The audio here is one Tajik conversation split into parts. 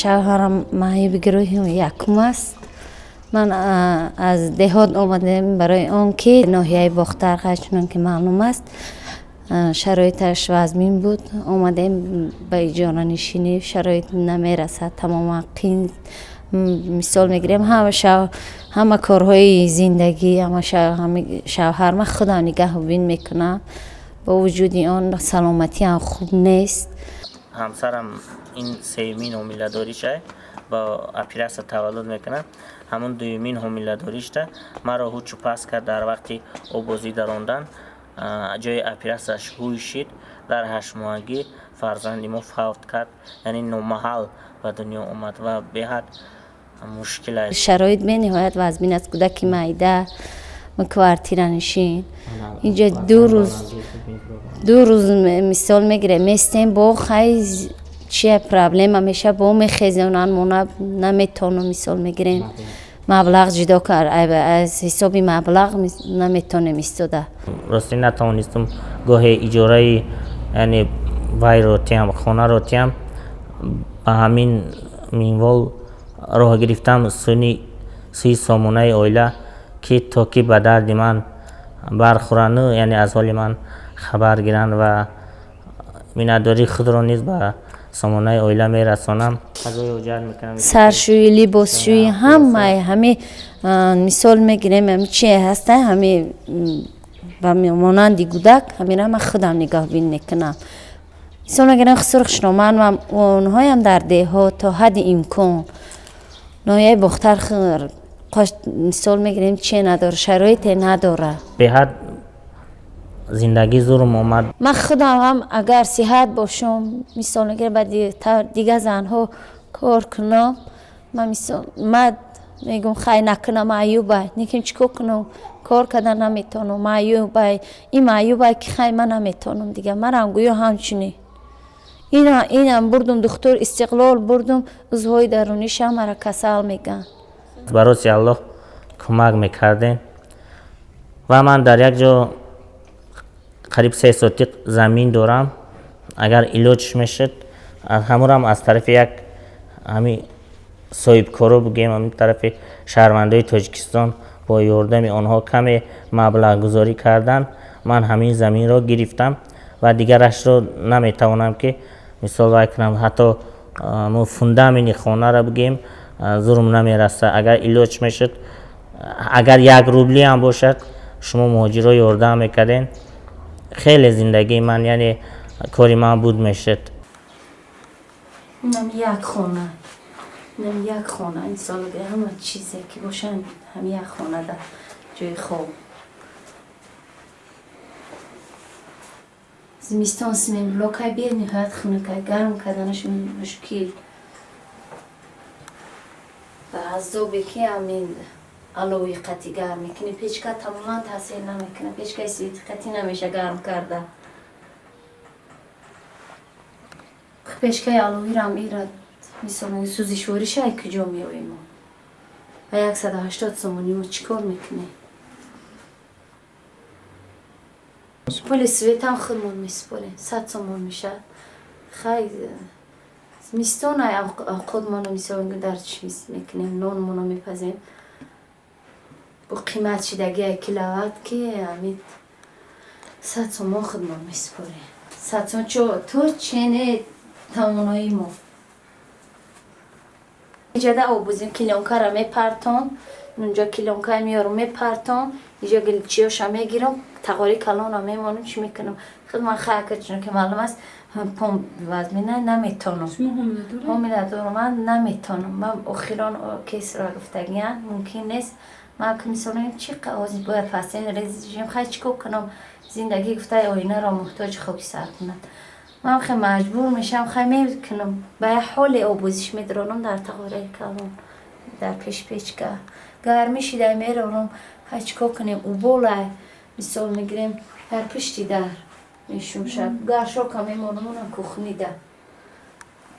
Шавҳарам маҳиби гурӯҳи якум аст. Ман аз деҳот омадем барои он ки ноҳияи Бохтар, чунон ки маълум аст, шароиташ вазмин буд. Омадем ба иҷоранишинӣ, шароит намерасад, тамоман қин. Мисол мегирем, ҳама корҳои зиндагӣ, ҳама шавҳар ман худам нигаҳбин мекунам. Бо вуҷуди он саломатиам хуб нест. Ҳамсарам ин сеюмин ҳомиладориша, бо оператсия таваллуд мекунад. Ҳамон дуюмин ҳомиладоришда маро ҳучу пас кард дар вақти обозӣ дарондан. Ҷои оператсияш ҳуй шид. Дар 8 моҳагӣ фарзанди мо фавт кард, яъне номаҳал ба дунё омад ва беҳад мушкил аст. Шароит бениҳоят вазмин аст. Кӯдаки майда, квартиранишин. Инҷа 2 рӯз, 2 рӯз мисол мегирем, местем, бо хай чия проблема меша, бо мехезонанд, мо наметонам, мисол мегирем, маблағ ҷудо кар, аз ҳисоби маблағ наметонем истода. Ростӣ, натавонистам гоҳе иҷораи, яъне вайро тиям, хонаро тиям. Ба ҳамин минвол роҳ гирифтам сӯи сомонаи оила, ки то ки ба дарди ман бархӯранду, яъне аз ҳоли ман хабар гиранд, ва миннатдории худро низ ба сомонаи оила мерасонам. Саршӯӣ, либосшӯӣ, ҳамаи ҳами, мисол мегирем, ҳами чи ҳаста, ҳами ба монанди кӯдак ҳамира ман худам нигаҳбин мекунам. Мисол мегирем, хусур хушноман онҳоям дар деҳот то ҳадди имкон ноҳияи Бохтар, мисол мегирем, че надора, шароите надора. Беҳад зиндагӣ зурм омад. Ман худам ҳам агар сиҳат бошам, мисол мегирем, ба дигар занҳо кор кунам, ман мисол ман мегӯм, хай накунам, маъюбай, лекин чӣ кор кунам, кор кардан наметавонам, маъюбай, ин маъюбай ки хай ман наметавонам дигар. Манам гӯё ҳамчунин инам бурдум духтур, Истиқлол бурдум, узвҳои дарунишам мара касал мегӯянд. Бароси Аллоҳ кӯмак мекардем ва ман дар як ҷо қариб 3 сотиқ замин дорам. Агар илоҷ мешуд, ҳамурам аз тарафи як ҳами соҳибкоро бигӯем, ҳамин тарафи шаҳрвандои Тоҷикистон бо ёрдами онҳо каме маблағгузорӣ кардан, ман ҳамин заминро гирифтам ва дигарашро наметавонам ки мисол вай кунам. Ҳатто фундаменти хонаро бигӯем, зурм намерасад. Агар илоҷ мешуд, агар 1 рублӣ ҳам бошад, шумо муҳоҷиро ёрдам мекардем, хеле зиндагии ман, яъне кори ман буд мешуд. Инам як хона, инам як хона, инсон ҳама чизе ки бошанд, ҳам як хона дар ҷои хоб. Зимистон симентблокай, бениҳоят хунукай, гарм карданаш мушкил. Азобе ки ҳамин алови қатӣ гарм мекунӣ, печка тамоман таъсир намекунад, печкаи свети қатӣ намеша гарм карда. Печкаи аловирам ира мисол сӯзишвориша ай куҷо меоем мо? Ба 180 сомонӣ мо чӣ кор мекунем? Пули светам худмон месупорем, 100 сомон мешавад. Хай зимистон ай авқотмоно мисол дар чӣ мекунем, нонмоно мепазем. Бо қимат шидаги ай киловатт ки ҳамин 100 сомон худмон месупорем. 100 сомон чо то чене тавоноии мо. Иҷода обузим килонкара мепартом, унҷо килонка меёрам мепартом, иҷо гилчиёша мегирам, тағори калона мемонам, чӣ мекунам? Худ ман хайр чун ки маълум аст, пом вазмина наметонам. Ҳомила дорам, ман наметонам. Ман охирон кесро гуфтагиян, мумкин нест. Ман ки мисол мегӯям, чӣ ҳозир бояд пастен режим, хай чӣ кор кунам? Зиндагӣ гуфтаи оинаро муҳтоҷи хоки сар кунад. Ман хеле маҷбур мешавам, хай мекунам. Ба як ҳоле обозиш медаронам дар тағораи калон, дар пеши печка. Гармӣ шидай мерорам, хай чӣ кор кунем? Уболай мисол мегирем, дар пушти дар мешум шаб. Гаршока мемонам, онам кухнида.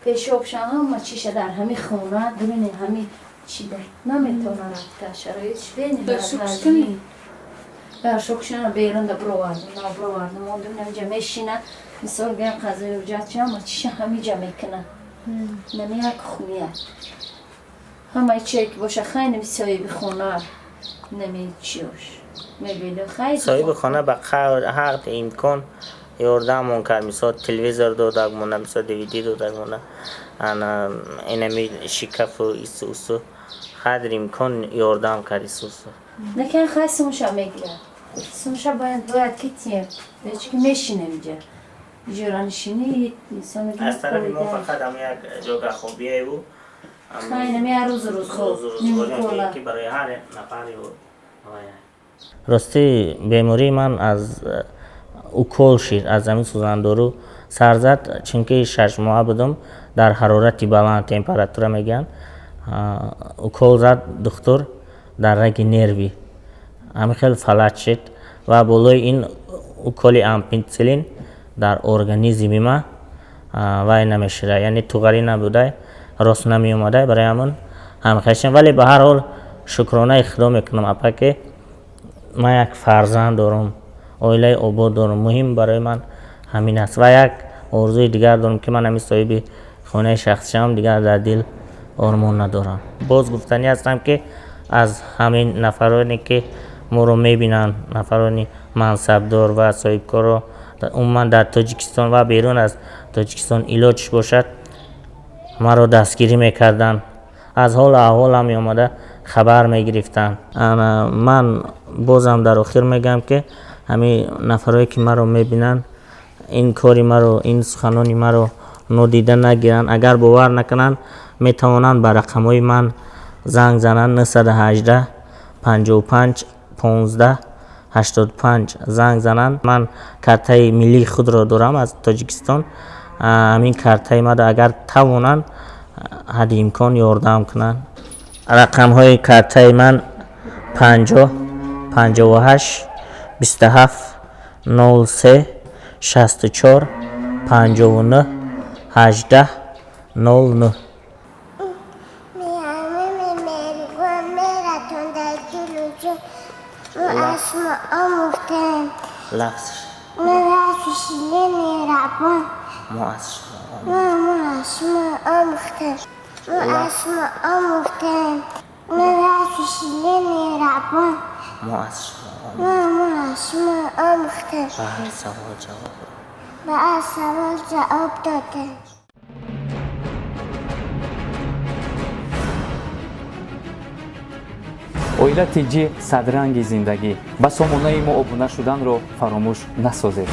Пешобшам ҳама чиша дар ҳами хона, дуруни ҳами чида. Наметавонам рафта, шароитш бениҳоят вазмин. Гаршокшана берун да бировардам, на бировардам, мондум инҷа мешина. Мисол гӯям қазои ҳуҷҷат чи ҳама чиша ҳамиҷа мекунад. Нами як хумия. Ҳамаи чие ки боша хай нами соҳиби хона, нами чиёш. Мебело хай. Соҳиби хона ба ҳар имкон ёрдамон кард. Мисол телевизор додак монда, мисол DVD додак монда. Ана инами шикафу ису усу қадри имкон ёрдам кард ису усу. Лекин хай сумша мегирад. Сумша бояд ки тием. Ки мешинем инҷа. Иҷоранишинӣ инсон аз тарафи мо фақат ҳам як ҷога хобияю хай нами ҳар рӯзу рӯзгор ки барои ҳар нафари. Рости бемории ман аз укол шид, аз ҳамин сӯзандору сар зад, чунки 6 моҳа будам дар ҳарорати баланд, температура мегӯянд. Укол зад духтур дар раги нерви, ҳамин хел фалаҷ шид ва болои ин уколи ампитсилин дар организми ма вай намешуда, яъне туғарӣ набуда, рост намеомада, барои ҳамон ҳамхешам. Вале ба ҳар ҳол шукронаи худо мекунам, апа, ки ман як фарзанд дорам, оилаи обод дорам. Муҳим барои ман ҳамин аст ва як орзуи дигар дорам, ки ман ҳамин соҳиби хонаи шахсӣ шавам, дигар дар дил ормон надорам. Боз гуфтанӣ ҳастам, ки аз ҳамин нафароне ки моро мебинанд, нафарони мансабдор ва соҳибкорро умуман дар Тоҷикистон ва берун аз Тоҷикистон илоҷш бошад, маро дастгирӣ мекарданд, аз ҳолу аҳволам меомада хабар мегирифтанд. Ман бозам дар охир мегӯям, ки ҳамин нафарое ки маро мебинанд, ин кори маро, ин суханони маро нодида нагиранд. Агар бовар накунанд, метавонанд ба рақамҳои ман занг зананд: 918 55 15 85 занг зананд. Ман картаи миллии худро дорам аз Тоҷикистон. Ҳамин картаи маро агар тавонанд ҳадди имкон ёрдам кунанд. Рақамҳои картаи ман 50 58 27 03 64 59 18 09. Оила ТЖ садранги зиндагӣ. Ба сомонаи мо обуна шуданро фаромӯш насозед.